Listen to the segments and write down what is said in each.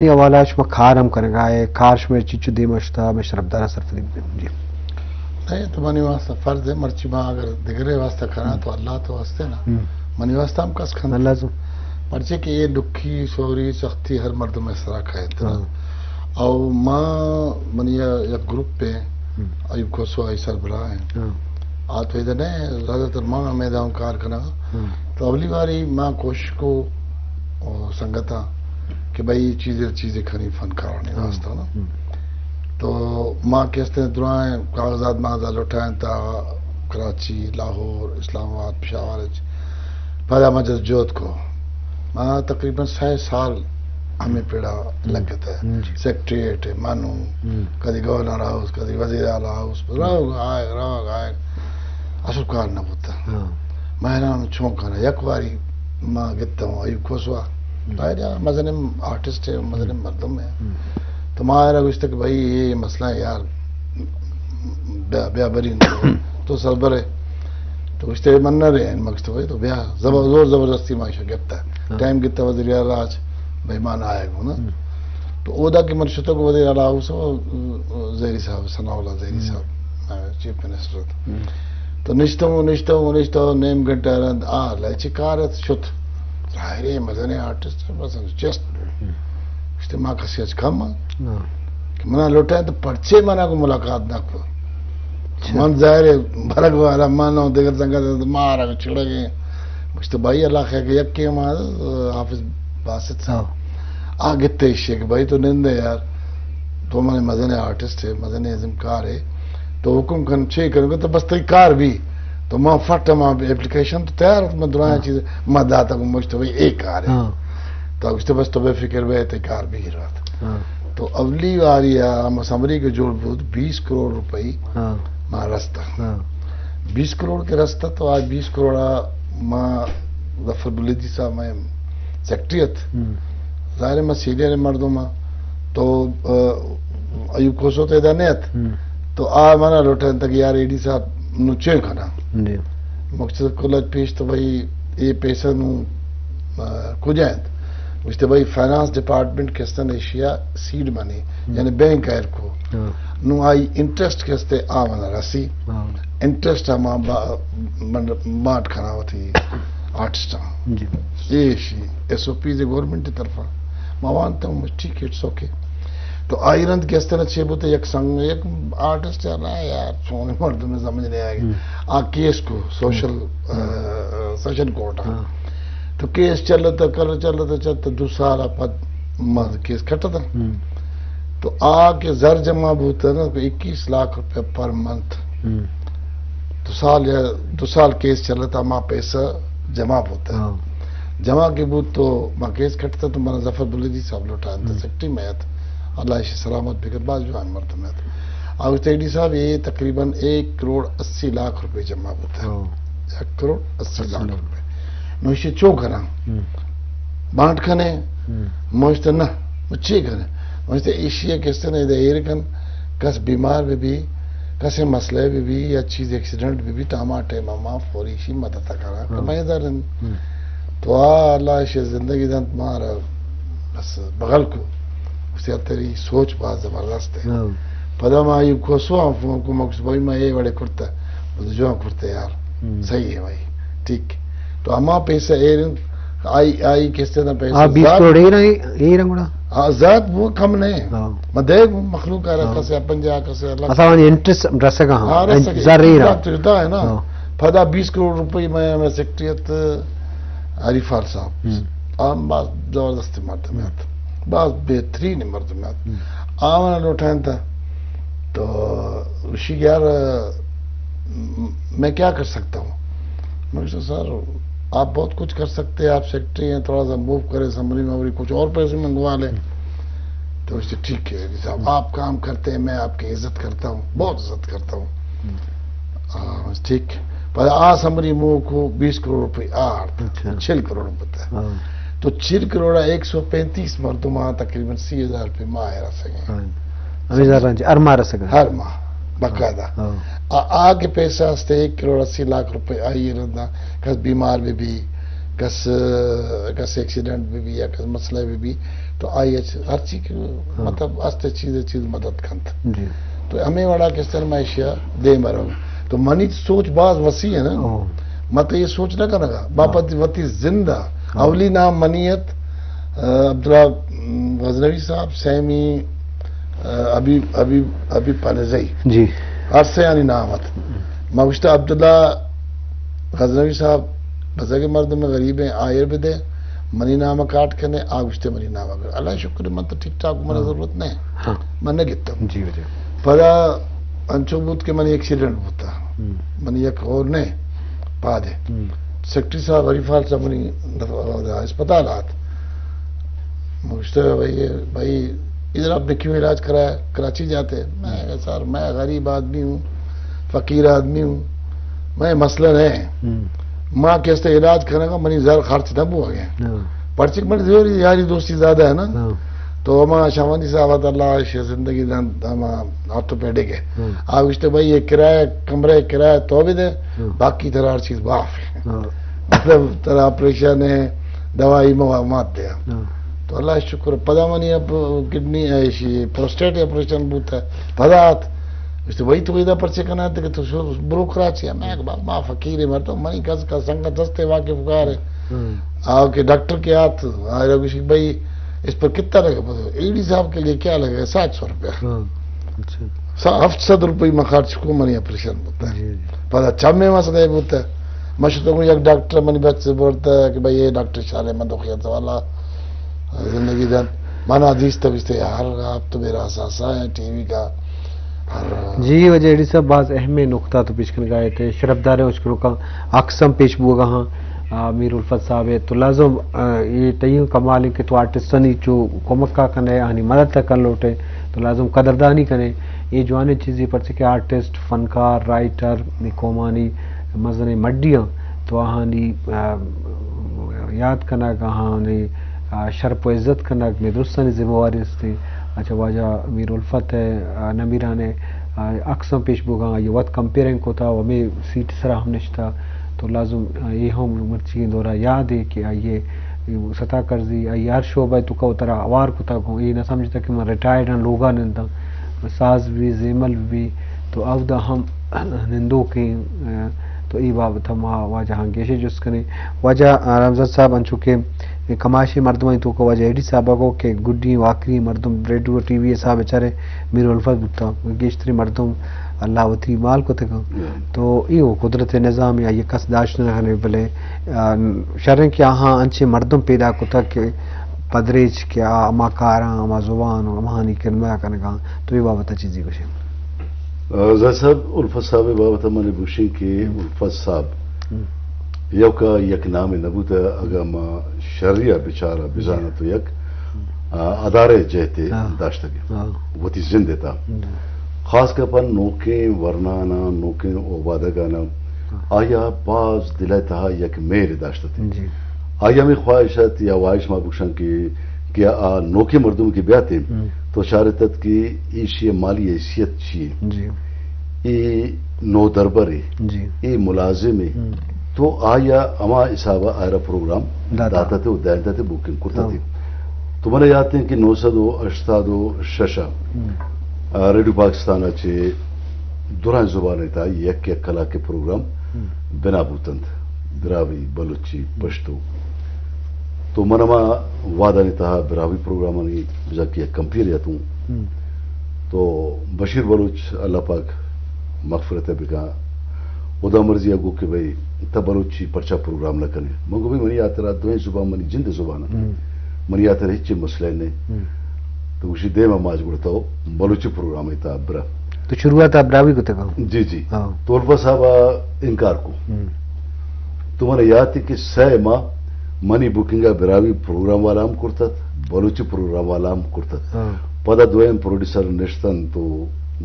اے حوالہ شما کار ہم کنگا ئے، کار شما چیچو دیم اشتا، میں شرفدار سرفدی بدیم۔ جی۔ نہیں، تو منی واسطہ فرض ہے، مرچی ما اگر دگرے واسطہ کراں ہم۔ تو اللہ تو واسطے نا۔ ہم۔ منی واسطہ ہم کس کھن۔ اللہ زو۔ پرچے کہ یہ دکھی، سوری، سختی ہر مردم میں سرا کھائے تھا۔ ہاں۔ او ما منی یا-، یک گروپ پہ ہم۔ ایوب کھوسو آئی سربراہ ہیں۔ ہاں۔ آ تو ادھر نہیں، زیادہ تر ما ہمیں داؤں کار کرنا۔ ہم۔ تو اولی باری ما کوشش کو او سنگتاں کہ بھئی چیزے، چیزے کھنی فنکارانی ہم۔ واسطہ نا۔ ہم۔ تو ما کستے درائیں کاغذات ما دا لٹائیں تا کراچی، لاہور، اسلام آباد، پشاور اچ۔ پدا ما جد جہد کو۔ ما تقریباً سہ سال ہمیں پیڑا ہم۔ لگتا ہے۔ ہم جی۔ سیکریٹریٹ ہے، مانو، ہم۔ کدی گورنر ہاؤس، کدی وزیر اعلی ہاؤس، روگ آئے، روگ آئے۔ اصل کار نہ بوتا۔ ہاں۔ ما حیران چون کنا، یک واری ما گتا ہوں ایوب کھوسوا۔ ہم۔ ظاہر ہے، مزنیں آرٹسٹ ہے، مزنیں ہم۔ مردم ہے۔ ہم۔ تو ما آئرا گوشتا کہ بھائی، یہ مسئلہ ہے یار، بیا، بیا بری تو سربر ہے۔ تو گوشتے من نہ رہے ہیں، مگس تو بھائی تو بیا، زبر-، ہم۔ زور زبردستی ما ایشا گتا۔ ہاں۔ ٹائم گتا وزیر اعلی آج، بھائی مان آئے گو نا۔ ہم۔ تو اودا کہ من شتو کو وزیر اعلی ہاؤس، زہری صاحب، ثناء اللہ زہری ہم۔ صاحب، چیف منسٹر۔ ہم۔ تو نشتوں، نشتوں، نشتوں، نیم گھنٹہ رند، آ، لچی کار ات شت۔ ظاہر ہے، مزنیں آرٹسٹ ہے، بس چست۔ ہم۔ گوشتے ما کسی اچ کم ہاں۔ ہاں۔ کہ منا لوٹائیں تو پرچے منا کو ملاقات نہ کو۔ اچھا۔ من ظاہر ہے، برگ والا من اور دیگر سنگت مارا کو چھڑگ ہیں۔ گوشتے بھائی اللہ خیر کہ یک کے ما حافظ باسط صاحب۔ ہاں۔ آ گتے ایشی کہ بھائی تو نندے یار، تو منے مزنیں آرٹسٹ ہے، مزنیں ازمکار ہے، تو حکم کن، چے کن، تو بس تئی کار بھی۔ تو ما فٹ ما اپلیکیشن تو تیار ات، ما درائیں ہاں۔ چیز ما داتا کو مشت بھائی ایک کار ہے۔ ہاں۔ تو گوشتے بس تو بے فکر بے، تئی کار بھی رات۔ ہاں۔ تو اولی واری ہم اسمبلی کے جوڑ بود بیس کروڑ روپئی ہاں۔ ما رستا۔ ہاں۔ بیس کروڑ کے رستا تو آج بیس کروڑ ما ظفر بلیدی صاحب میں سیکرٹری ات۔ ہم۔ ظاہر ہے، میں سینئر مردم ہاں۔ تو، آ، ایوب کھوسو تو ادا نہیں ات۔ ہم۔ تو آ منا لوٹائیں تک یار اے ڈی صاحب نو چے کنا۔ جی۔ مقصد کل پیش تو بھائی اے پیسہ نو، آ، کجا انت؟ گوشتے بھائی فنانس ڈپارٹمنٹ کستن ایشیا سیڈ منی، ہم۔ یعنی بینک ایر کو۔ ہاں۔ نو آئی انٹرسٹ کستے آ منا رسی۔ ہاں۔ انٹرسٹ ہما با-، من-، ماٹ کنا ہوتی آرٹسٹ ہاں۔ جی۔ ایشی ایس او پیز گورنمنٹ طرفا۔ ما وانتا ہوں، ٹھیک ہے، اٹس اوکے۔ تو آئی رند گیستنا چے بوتے، یک سنگ، یک آرٹسٹ ہے نا یار، چون مردم سمجھ نہیں آئے گا۔ ہم۔ آ کیس کو سوشل، ہم۔ آ، سیشن کورٹ آ۔ ہاں۔ تو کیس چلتا، کل چلتا، چلتا، دو سال پد ما کیس کٹتا۔ ہم۔ تو آ کے زر جمع بوتا نا، کوئی اکیس لاکھ روپے پر منتھ۔ ہم۔ دو سال یا دو سال کیس چلتا، ما پیسہ جمع بوتا۔ ہاں۔ جمع کے بود تو ما کیس کٹتا تو منا ظفر بلیدی صاحب لوٹائیں تا ہم۔ سیکرٹری میں ات۔ اللہ ایشی سلامت بکر، باز جوان مردم ات۔ او تیڈی صاحب یہ تقریباً ایک کروڑ اسی لاکھ روپے جمع بوتا۔ ہاں۔ یک کروڑ اسی لاکھ اسی لاکھ۔ روپے۔ نو ایشی چو کراں؟ ہم۔ بانٹ کنے؟ ہم۔ موشت نہ۔ چی کنے؟ موشت ایشی کستے نے دے ایر کن، کس بیمار بہ بی، کسے مسئلہ بہ بی یا چیز ایکسیڈنٹ بہ بی تو ہما ٹائم ما فوری ایشی مدد کراں کہ ہاں۔ میں در ہم۔ تو آ اللہ ایشی زندگی دنت مارا بس بغل کو۔ اسی تیری سوچ باز زبردست ہے۔ ہاں۔ پدا ما ایوب کھوسو ہم فون کو، مکس بھائی ما اے وڑے کرتا، بس جو کرتا یار۔ ہم۔ صحیح ہے بھائی، ٹھیک۔ تو ہما پیسہ ایر آئی، آئی کستے نا پیسہ ہاں، بیس زیادہ کروڑ ایر، ایر گڑا۔ ہاں، زیاد وہ کم نہیں۔ ہاں۔ ما دے مخلوق آ رہا، ہاں۔ کسے پنجا، کسے الگ۔ اصلا انٹرسٹ رسگا ہاں۔ ہاں، رسگا۔ زر ایر۔ تو ہے نا۔ ہاں۔ پدا بیس کروڑ روپے میں، میں سیکرٹری ات علی فال صاحب۔ ہم۔ آم باز زبردست مردم ات۔ باز بہترین مردم ات۔ ہم۔ آمنا لوٹائیں تا۔ تو اشی یار، میں کیا کر سکتا ہوں؟ میں کہا، سر، آپ بہت کچھ کر سکتے ہیں، آپ سیکرٹری ہیں، تھوڑا سا موو کریں، سمری ممری کچھ اور پیسے منگوا لیں۔ تو اس سے ٹھیک ہے، جی صاحب، آپ کام کرتے ہیں، میں آپ کی عزت کرتا ہوں، بہت عزت کرتا ہوں۔ ہاں، ٹھیک۔ پر آ سمری مو کو بیس کروڑ روپے آرت، اچھا۔ چل کروڑ روپے تھا۔ ہاں۔ تو چل کروڑ ایک سو پینتیس مردم آ تقریباً سی ہزار روپے ماہ رسگے۔ ہاں۔ ہمیں زر رنج ہر ماہ رسگا؟ ہر ماہ، باقاعدہ۔ ہاں۔ آ، آ کے پیسہ ہستے ایک کروڑ اسی لاکھ روپے آئی رندا، کس بیمار بہ بی، کس، کس ایکسیڈنٹ بہ بی یا کس مسئلہ بہ بی، تو آئی اچ ہر چیز کہ ہاں۔ مطلب است چیز چیز مدد کنت۔ جی۔ تو ہمیں وڑا کس طرح میں اشیا دے مروں۔ تو منی سوچ باز وسیع ہے نا۔ ہاں۔ میں تو یہ سوچ نہ کرنا گا۔ باپت ہاں۔ وتی زندہ۔ ہاں۔ اولی نام منی ات، آ، عبداللہ غزنوی صاحب، سیمی، آ، حبیب، حبیب، حبیب پانزئی۔ جی۔ ہر سے آنی نام ات۔ میں گوشتا عبداللہ غزنوی صاحب، بزگ مردم غریب ہیں، آئر بدے، منی نام کاٹ کنے، آ گوشتے منی نام کاٹ۔ اللہ شکر من تو ٹھیک ٹھاک، من ہاں۔ ضرورت نہیں۔ ہاں۔ من نہ گتم۔ جی، جی۔ پدا انچو بوت کہ منی ایکسیڈنٹ بوتا۔ ہم۔ منی یک اور نہیں، پادے۔ ہم۔ سیکرٹری صاحب، حریف حال صاحب منی دفعہ اسپتال آت۔ مجھتے بھائی، بھائی، ادھر آپ نے کیوں علاج کرایا؟ کراچی جاتے۔ میں کہا، سر، میں غریب آدمی ہوں، فقیر آدمی ہوں، میں مسئلہ نہیں ہے۔ ہم۔ ماں کیسے علاج کرنے کا، منی زر خرچ نہ بو گئے۔ ہاں۔ پرچک منی زور یاری دوستی زیادہ ہے نا۔ ہاں۔ تو ہما شاوندی صاحب، اللہ شے زندگی دان، ہما آرتھوپیڈک ہے۔ ہم۔ آ گوشتے، بھائی، یہ کرایہ، کمرہ کرایہ تو بھی دے، ہم۔ باقی ترا ہر چیز معاف ہے۔ ہاں۔ مطلب، ترا آپریشن ہے، دوائی موا-، مات دے۔ ہاں۔ تو اللہ شکر، پدا منی اب کڈنی، اے، شی، پروسٹیٹ آپریشن بوتا ہے۔ پدا آت۔ گوشتے، بھائی، تو ادا پرچے کنا ہے کہ تو شو-، برو کراچی ہے۔ میں کہا، ما فقیر مردم، منی کس کا سنگت دستے واقف کار ہے۔ ہم۔ آ کہ ڈاکٹر کے آت، آ گوشی، بھائی، اس پر کتنا لگے؟ بولے، اے ڈی صاحب کے لیے کیا لگے؟ سات سو روپیہ۔ ہاں، اچھا۔ سا-، ہفت سد روپے میں خرچ کو، منی آپریشن بوتا ہے۔ جی، جی۔ پدا چم میں مسئلہ بوتا ہے۔ میں شتو کو یک ڈاکٹر منی بچ سے بولتا ہے کہ بھائی، یہ ڈاکٹر شارے من دو خیال والا زندگی دن۔ من حدیث تب اس سے، یار، آپ تو میرا اثاثہ ہیں ٹی وی کا۔ ہر جی، واجہ اے ڈی صاحب باز اہم نقطہ تو پیش کنگا ہے تے شرف دارے اچ کروکا اقسام پیش بوگا ہاں۔ آ، میر الفت صاحب ہے، تو لازم، آ، یہ تئیوں کمال ہے کہ تو آرٹسٹانی چو کمکا کنے، آنی مدد کن لوٹے، تو لازم قدردانی کنے۔ یہ جوانیں چیزی پرچے کہ آرٹسٹ، فنکار، رائٹر، نی قومانی مزنیں مڈیاں، تو آہانی، آ، یاد کنگ، آہانی، آ، شرپ و عزت کنگ، میں درستانی ذمہ واری استی۔ اچھا، واجہ میر الفت ہے، آ، نمیران ہے، آ، اقسام پیش بوگا، یہ وت کمپیئرنگ کوتا و ہمیں سیٹ سرا ہم نشتا۔ تو لازم، آ، اے ہم مرچی دورا یاد ہے کہ آئیے ستا کرزی، آئیے ہر شعبہ تو کو ترا اوار کتا کو، اے نہ سمجھتا کہ من ریٹائرڈ ہاں، لوگا ننداں، ساز بھی، زیمل بھی، تو اودا ہم نندوکیں، آ، تو اے بابت ہم ما واجہ ہاں گیشے جست کنیں۔ واجہ، آ، رمضان صاحب، انچو کہ کماشی مردمانی توکا واجہ اے ڈی صاحب کو کہ گڈی و آخری مردم ریڈیو ٹی وی حساب چارے میر الفت بوتا، گیشتری مردم اللہ وتی مال کتگاں۔ ہم۔ تو ایو قدرت نظام یا یہ کس داشت نہ کنے، بلے، آ، شریں کہ آہاں انچیں مردم پیدا کتا کہ پدریچ کہ آ ہما کاراں، ہما زبان و ہماہانی خدمت کنگاں۔ تو یہ بابت چیزی گوشے۔ آ، زاہد صاحب، الفت صاحب بابت من گوشیں کہ ہم۔ الفت صاحب ہم۔ یوکا یک نام نبوتا، اگا ما شریا بچارا جی۔ بزانا تو یک، ہم۔ آ، ادارے جہتے ہاں۔ داشتگی۔ ہاں۔ وتی زند تا۔ جی۔ خاص کر پر نوکیں ورنانا، نوکیں اوبادگانا، ہاں۔ آیا باز دل تہا یک میل داشتتے۔ جی۔ آیا ہمیں خواہش ات یا واہش ما بکشن کہ، کہ آ نوکیں مردم کہ بیاتے، ہم۔ تو چارتت کہ ایشی مالی حیثیت چیے۔ جی۔ اے نودربرے، جی۔ اے ملازمے، ہم۔ تو آیا ہما حسابا آئرا پروگرام داتا۔ داتتے و دینتتے، بکنگ کرتتے۔ ہاں۔ تو منا یاد ہیں کہ نو سد و ہشتاد و شش ء، ہم۔ آ، ریڈیو پاکستان ء چہ درائیں زبان ء تہا یک یک کلاک ء پروگرام ہم۔ بنا بوتنت، دراوی، بلوچی، ہم۔ پشتو۔ تو من ہما وہدانی تہا براہوئی پروگرامانی بزاں کہ یک کمپیئر اتوں۔ ہم۔ تو بشیر بلوچ، اللہ پاک مغفرت ء بکاں، ہدا مرضی ء گو کہ بھئی، تہ بلوچی پرچا پروگرام نہ کنے؟ من گو بھئی، منی ہاترا دوئیں زبان منی جند زبان ء۔ ہم۔ منی ہاترا ہچ مسئلہ نہیں۔ ہم۔ تو گوشی، دیم ء ماج گڑا تو بلوچی پروگرام ء تہا برا۔ تو شروعات ء براہوئی کتگ؟ جی، جی۔ ہاں۔ تو الفت صاحب ء انکار کو۔ ہم۔ تو من یات کہ سہ ماہ منی بکنگ ء براہوئی پروگرام والا ہم کرتت، بلوچی پروگرام والا ہم کرتت۔ ہاں۔ پدا دوئیں پروڈیوسر نشتن تو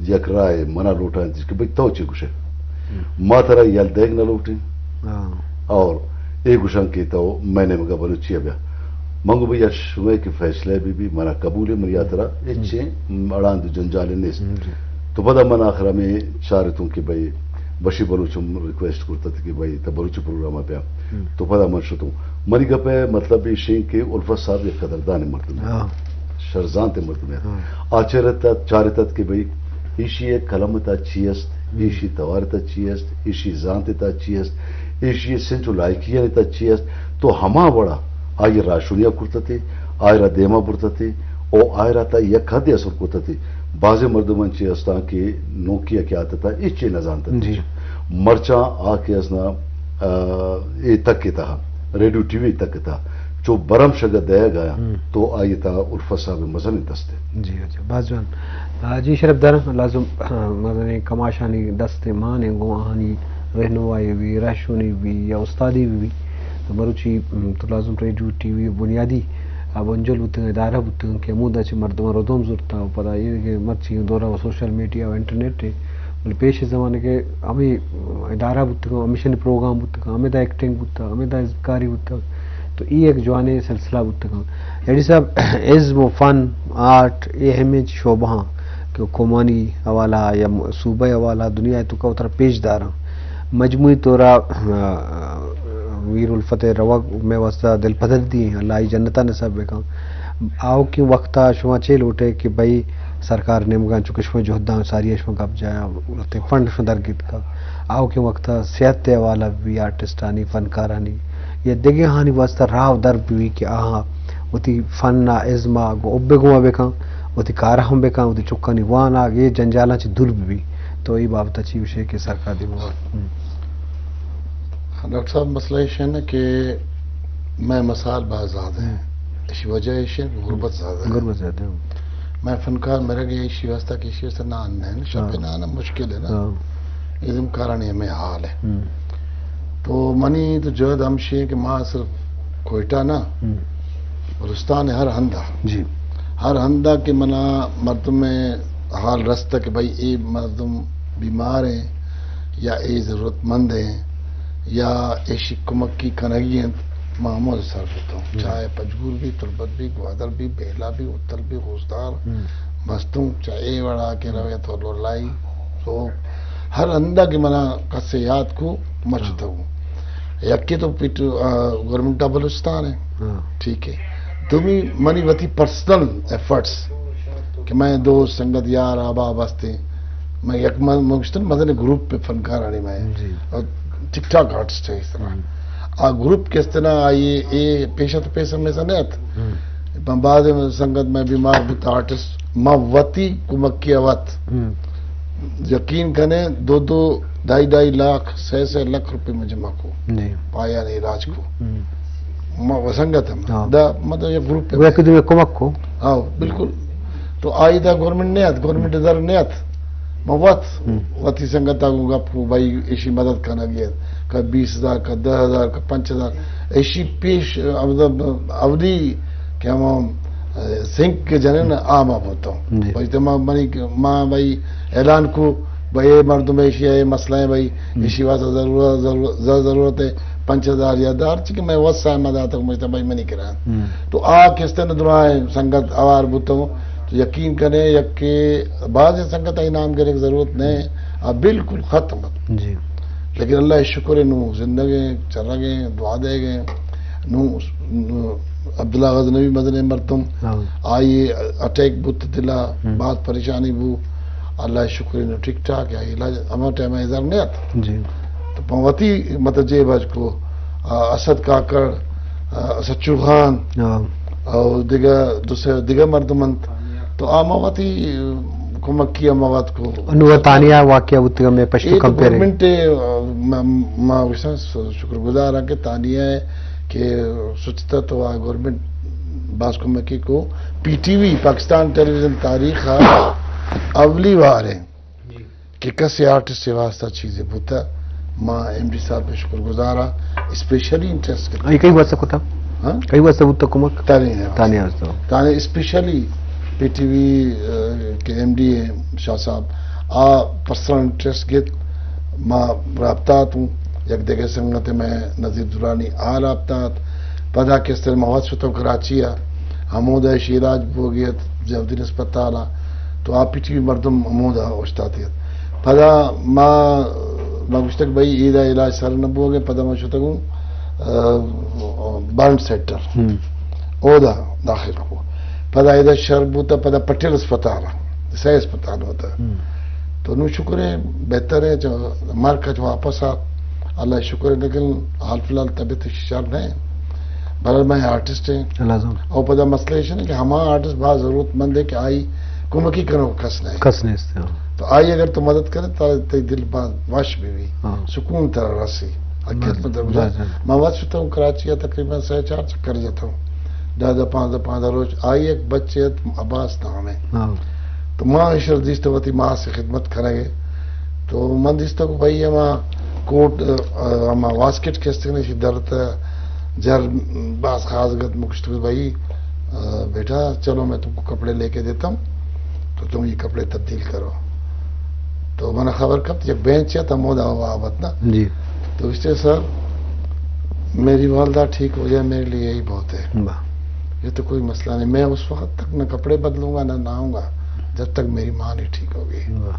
یک رائے منا لوٹائینت کہ بھئی تو چے گوشے؟ ہم۔ ما ترا یل دیگ نہ لوٹیں۔ ہاں۔ اور اے گوشن کہ تو مئے نیمگا بلوچی ء بیا۔ من گو بھئی، ہر شمئے کہ فیصلہ بہ بی، منا قبول ہے، منی ہاترا ہچیں اڑاند و جنجال نیست۔ ہم، جی۔ تو پدا من آخر ہمیں چارتوں کہ بھئی، بشیر بلوچ ہم ریکویسٹ کرت ات کہ بھائی، تہ بلوچی پروگرام ءَ بیا۔ ہم۔ تو پدا من شتوں۔ منی گپ ءِ مطلب ایش انت کہ الفت صاحب یک قدردان مردمے۔ ہاں۔ شرزانت مردمے۔ ہاں۔ آ چارت ات، چارت ات کہ بھائی، ایشی ءِ قلم ءِ تہا چی است، ہم۔ ایشی توار ءِ تہا چی است، ایشی زانت ءِ تہا چی است، ایشی سنچ و لائقیانی تہا چی است۔ تو ہما وڑا آئی ءَ راہشونی ءَ کرت ات، آئی ءَ را دیما برت ات، او آئی ءَ را تا یک حدے اثر کرت ات۔ بازیں مردم انچیں استاں کہ نوکی ءَ کہ آتتاں، ہچ چیز نہ زانت ات۔ جی۔ مرچاں آ کہ است نا، آ، اے تک ءِ تہا، ریڈیو ٹی وی تک ءِ تہا، چو برمش اگہ دئیگ ءَ آیاں، ہم۔ تو آئی ءِ تہا الفت صاحب ءِ مزنیں دست انت۔ جی، جی، باز جوان۔ آ، جی شرفدار، لازم، آ، مزنیں کماشانی دست مان انت، گوں آہانی رہنمائی بی، رہشونی بی یا استادی بی۔ تو مروچی، م، تو لازم ریڈیو، ٹی وی بنیادی، آ، بنجل بوتگ، ادارہ بوتگ کہ ہمودا چہ مردماں ردوم زرتا و پدا اے کہ مرچی دورا و سوشل میڈیا و انٹرنیٹ ءِ، بلے پیش زمانگ ءَ ہمے ادارہ بوتگ، ہمیشانی پروگرام بوتگ، ہمیدا ایکٹنگ بوتگ، ہمیدا ازمکاری بوتگ۔ تو اے یک جوانیں سلسلہ بوتگ۔ ایڈی صاحب، ازم و فن، آرٹ، اے ہمے شعبہ ہاں کہ قومانی حوالہ یا صوبہ حوالہ دنیا ءِ توکا وترا پیش داراں۔ مجموعی طورا، آ، ویر الفت ءِ روگ مئے واسطہ دل پدردی ایں، اللہ آئی جنتا نصیب بکن۔ آؤکیں وقتا شما چے لوٹے کہ بھئی سرکار نیمگا چونکہ شما جہداں ساری شما گپ جایا، وتی فنڈ شما درگیت کا۔ آؤکیں وقتا صحت ءِ حوالہ بی، آرٹسٹانی، فنکارانی یا دگہ ہانی واسطہ راہ در بی کہ آہاں وتی فن ءَ، ازم ءَ گوں ابے گوں بکن، وتی کار ہم بکن، وتی چکانی وانگ، اے جنجالاں چہ دور بہ بی۔ تو اے بابت ءَ چی گوشے کہ سرکار دیما؟ ہم۔ ڈاکٹر صاحب، مسئلہ ایش ہے نا کہ میں مسائل بہت زیادہ ہیں۔ ہم۔ اسی وجہ ایش ہے کہ غربت زیادہ ہے۔ غربت زیادہ ہے۔ میں فنکار مرگ ہے اسی واسطہ کہ اسی واسطہ نان نہیں، شپ ہاں۔ نان مشکل ہے نا۔ ہاں۔ ازمکارانی ہمے حال ہے۔ ہم۔ تو منی تو جہد ہمشی ہے کہ ما صرف کوئٹہ نا، ہم۔ بلوچستان ہر ہندا۔ جی۔ ہر ہندا کہ منا مردم ءِ حال رستہ کہ بھئی اے مردم بیمار ہیں یا اے ضرورت مند ہیں یا ایشی کمکی کنگی انت، ما ہمود سر بوتوں۔ ہم۔ چاہے پجگور بی، تربت بی، گوادر بی، بیلا بی، اتل بی، خوزدار، ہم۔ مستونگ، چاہے اے وڑا کہ روے تو لولائی، سوب، ہر ہندا کہ منا کسے یاد کو، ما ہاں۔ شتگوں۔ یکے تو پٹ-، آ، گورنمنٹ آف بلوچستان ہے۔ ہاں۔ ٹھیک ہے۔ دومی منی وتی پرسنل ایفرٹس کہ میں دوست، سنگت، یار، احباب ہستے۔ میں یک م-، مشتن مزن گروپ پہ فنکارانی میں۔ جی۔ اور ٹھیک ٹھاک آرٹسٹ ہے اس طرح۔ ہم۔ آ گروپ کس طرح آئی اے پیشہ تو پیسہ میں سے نیت۔ ہم۔ من بعد سنگت میں بیمار بوت آرٹسٹ، ما وتی کمکی اوت۔ ہم۔ یقین کنے دو دو، ڈھائی ڈھائی لاکھ، سے سے لکھ روپے میں جمع کو۔ جی۔ پایان علاج کو۔ ہم۔ ما و سنگت ہم۔ ہاں۔ دا مطلب یہ گروپ ہے۔ وہ ایک دوسرے کمک کو۔ ہاں، بالکل۔ تو آئی دا گورنمنٹ نیت، گورنمنٹ در نیت۔ ما وت، ہم۔ وتی سنگت آگو گپ کو، بھائی ایشی مدد کنگی ہے۔ کہ بیس ہزار، کہ دہ ہزار، کہ پنچ ہزار۔ ایشی پیش، مطلب، اولی کہ ہم، اے، سنک کے جنن آ ما بوتوں۔ جی۔ بھائی تو ما منی، ما بھائی اعلان کو، بھائی اے مردم ایشی ہے، اے مسئلہ ہے بھائی، ہم۔ ایشی واسطہ ضرورت، ضرورت، ضرورت ہے پنچ ہزار یا دار، چونکہ میں وسا مدد آتا کو مجھتا بھائی منی کرا۔ ہم۔ تو آ کس طرح دراہیں سنگت اوار بوتوں، تو یقین کنے یک کہ بعض سنگت آئی نام گرگ ضرورت نہیں، آ بالکل ختم۔ جی۔ لیکن اللہ شکر ہے، نو زندگ ہیں، چرگ ہیں، دعا دے گئے۔ نو، نو عبداللہ غزنوی مزن مردم، ہاں۔ آئی اٹیک بوت دلا، ہم۔ بہت پریشانی بو۔ اللہ شکر ہے، نو ٹھیک ٹھاک ہے، علاج ہما ٹائم ازر نہیں آتا۔ جی۔ تو پہ وتی مطلب جیب اچ کو، آ، اسد کاکڑ، آ، سچو خان، ہاں۔ اور دگہ دو سے دگہ مردم انت۔ تو آ ما وتی کمکی ہم وت کو۔ انو تانیہ واقعہ بوتگا میں پشتو اے تو کمپیئر۔ گورنمنٹ، آ، ما، ما وشاں شکر گزار ہاں کہ تانیہ ہے کہ سچتا تو آ گورنمنٹ باز کمکی کو۔ پی ٹی وی، پاکستان ٹیلی ویژن تاریخ آ اولی وار ہے۔ جی۔ کہ کسے آرٹسٹ ءِ واسطہ چیزے بوتا، ما ایم ڈی صاحب پہ شکر گزار ہاں، اسپیشلی انٹرسٹ گتا۔ اے کئی واسطہ کتا؟ ہاں؟ کئی واسطہ بوتا کمک؟ تانیہ واسطہ۔ تانیہ واسطہ۔ تانیہ اسپیشلی پی ٹی وی، اے، کہ ایم ڈی ہے شاہ صاحب، آ پرسنل انٹرسٹ گت، ما رابطہ اتوں، یک دگہ سنگت میں نذیر درانی آ رابطہ ات، پدا کس طرح ما وت شتوں کراچی آ، ہمودا ایشی علاج بوگی ات، ضیاء الدین اسپتال آ، تو آ پی ٹی وی مردم ہمودا اوشتاتی ات۔ پدا ما ما گوشتگ بھئی ایدا علاج سر نہ بوگے، پدا ما شتگوں، آ، برن سینٹر۔ ہم۔ اودا داخل کو۔ پدا ایدا شر بوتا، پدا پٹیل اسپتال، سہ اسپتال ہوتا۔ ہم۔ تو نو شکر ہے، بہتر ہے، چہ مرگ کچ واپس آ، اللہ شکر ہے، لیکن حال فی الحال طبیعت شر نہیں۔ بہرحال میں آرٹسٹ ہیں۔ لازم۔ اور پدا مسئلہ ایش ہے کہ ہما آرٹسٹ باز ضرورت مند ہے کہ آئی کمکی کنو کس نہیں۔ کس نہیں است، ہاں۔ تو آئی اگر تو مدد کرے تو تئی دل باز وش بھی بھی۔ ہاں۔ سکون ترا رسی۔ حقیقت بس، میں ترا بجا۔ بس، بس۔ ما وت شتوں کراچی ء تقریباً سہ چار چکر جتوں۔ دہ دہ پانزدہ پانزدہ روچ آئی ایک بچے ات عباس نام ہے۔ ہاں۔ تو ما ایشر دیست وتی ماس خدمت کنگے۔ تو من دیستوں کہ بھئی ہما کوٹ، آ، ہما واسکٹ کستگنے شی درت جر باز خاص گت مکشت کہ بھئی، آ، بیٹا چلو میں تم کو کپڑے لے کے دیتا ہوں، تو تم یہ کپڑے تبدیل کرو۔ تو من خبر کپت یک بینچ ہے تم مودا ہوا آبت نا۔ جی۔ تو اس سے سر میری والدہ ٹھیک ہو جائے میرے لیے یہی بہت ہے۔ واہ۔ یہ تو کوئی مسئلہ نہیں، میں اس وقت تک نہ کپڑے بدلوں گا نہ نہاؤں گا جب تک میری ماں نہیں ٹھیک ہوگی۔ واہ۔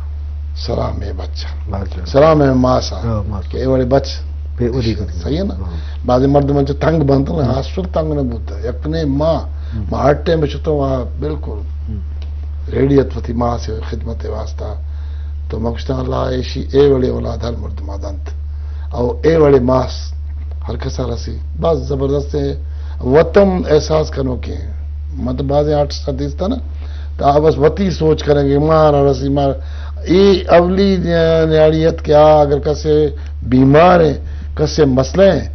سلام ہے بچہ۔ واہ جی۔ سلام ہے ماں سا۔ ہاں، ماں سا۔ کہ اے وڑے بچ۔ پہ ودی کتنی۔ صحیح ہے نا؟ ہاں۔ بعض مردم جو تنگ بنتا نا، ہاں۔ آسر تنگ نہ بوتا۔ یکنے ماں، ہم۔ ماں ہر ٹائم بچتو وہاں بالکل۔ ہم۔ ریڈی ات وتی ماں سے خدمت واسطہ۔ تو مکشتاں اللہ ایشی اے وڑے اولاد ہر مردم آدنت۔ او اے وڑے ماس ہر کسا رسی۔ بس زبردست ہے۔ وتم احساس کنو کہ مطلب بعض آرٹسٹ دیستا نا، تو آ بس وتی سوچ کریں کہ مارا رسی مار۔ اے اولی نیاڑی ات کہ آ اگر کسے بیمار ہے، کسے مسئلہ ہے،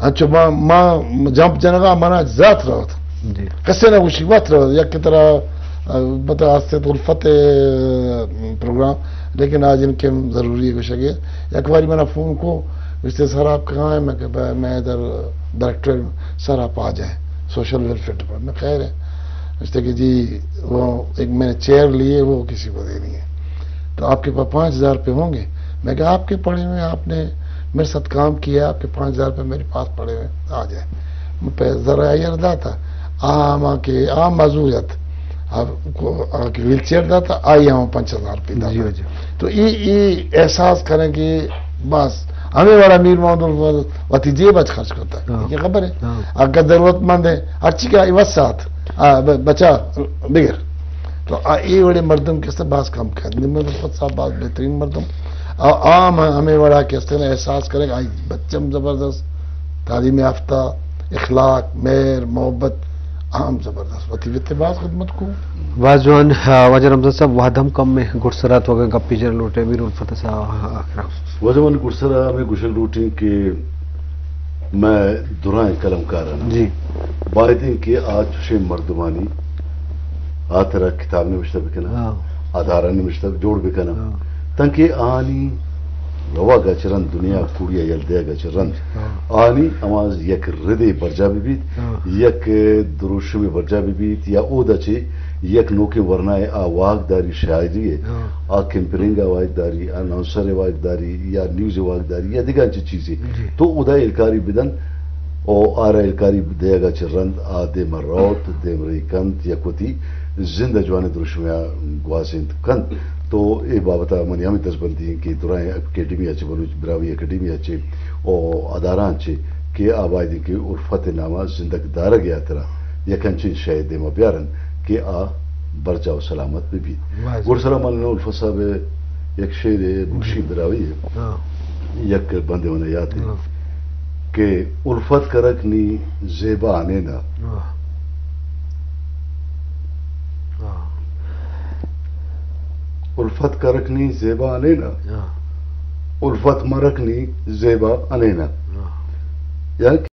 انچو ما، ما جمپ جنگا منا ذات روت۔ جی۔ کسے نہ گوشی وت روت۔ یک طرح، آ، بتا آستے تو الفت، آ، پروگرام، لیکن آج ان کے ضروری ہے گوشگے۔ یک باری منا فون کو، گوشتے سر آپ کہاں ہیں؟ میں کہ میں ادھر ڈائریکٹر، سر آپ آ جائیں، سوشل ویلفیئر ڈپارٹمنٹ۔ خیر ہے۔ گوشتے کہ جی وہ ایک میں نے چیئر لیے، وہ کسی کو دینی ہے۔ تو آپ کے پاس پانچ ہزار روپے ہوں گے۔ میں کہا آپ کے پڑے ہوئے ہیں، آپ نے میرے ساتھ کام کیا ہے، آپ کے پانچ ہزار روپے میرے پاس پڑے ہوئے ہیں، آ جائیں۔ میں پہ ذرا آئی داتا، آ ہما کہ آ معذور ات، آ کو، آ کہ ویل چیئر داتا، آئی ہم پانچ ہزار روپے داتا۔ جی، جی۔ تو ای، ای احساس کریں کہ بس ہمیں والا میر محمد الفضل وتی جیب اچ خرچ کرتا ہے۔ ہاں۔ یہ خبر ہے؟ ہاں۔ اگر ضرورت مند ہے، ہر چی کا وسات، آ، ب-، بچا بگر۔ تو آ، اے وڑے مردم کسے باز کم کن۔ نمے الفت صاحب باز بہترین مردم۔ آ، عام ہمیں وڑا کسے نے احساس کرے کہ آئی بچم زبردست، تعلیم یافتہ، اخلاق، مہر، محبت، عام زبردست۔ وتی وتے باز خدمت کو۔ باز جوان، آ، واجہ رمضان صاحب، وہد ہم کم میں گڈسرا تو اگر گپی جن لوٹے امیر الفت صاحب آخرا۔ واجہ من گڈسرا ہمیں گوشگ لوٹیں کہ مئے درائیں قلمکاراں جی۔ باید انت کہ آ چشیں مردمانی ہاترا کتاب نوشتہ بکناں، ہاں۔ ادارہ نوشتہ جوڑ بکناں، ہاں۔ تنکہ آنی روگ ء چہ رند، دنیا ہاں۔ کوڑی ء یل دیگ ء چہ رند، ہاں۔ آنی ہما یک ردے برجا بہ بیت، ہاں۔ یک دروشمے برجا بہ بیت یا اودا چہ یک نوکیں ورنائے آ واہگ داری شاعری ء، ہاں۔ آ کیمپرنگ ء واہگ داری، آ اناؤنسر ء واہگ داری یا نیوز ء واہگ داری یا دگہ انچیں چیزے۔ جی۔ تو اودا ہیلکاری بدنت و آرا ہیلکاری دیگ ء چہ رند آ دیم ء روت، دیم رئی کنت، یک وتی زند ء جوانیں دروشمے ء گوازینت کنت۔ تو اے بابت ء منی ہمے دزبندی انت کہ درائیں اکیڈمی ء چہ، بلوچ براہوئی اکیڈمی ء چہ و ادارہاں چہ کہ آ باید انت کہ الفت ء نام ء زندگ دارگ ء ہاترا یک انچیں شے ء دیم ء بیار انت کہ آ برجاہ و سلامت بہ بیت۔ واہ۔ گڈسرا من الفت صاحب ء یک شعرے بگوشیں، جی۔ براہوئی ء، ہاں۔ یک بندے من ء یات انت، ہاں۔ کہ الفت کرک نی زیبا انینا۔ ہاں۔ ہاں۔ الفت کرک نی زیبا انینا۔ ہاں۔ الفت مرک نی زیبا انینا۔ ہاں۔ یعنی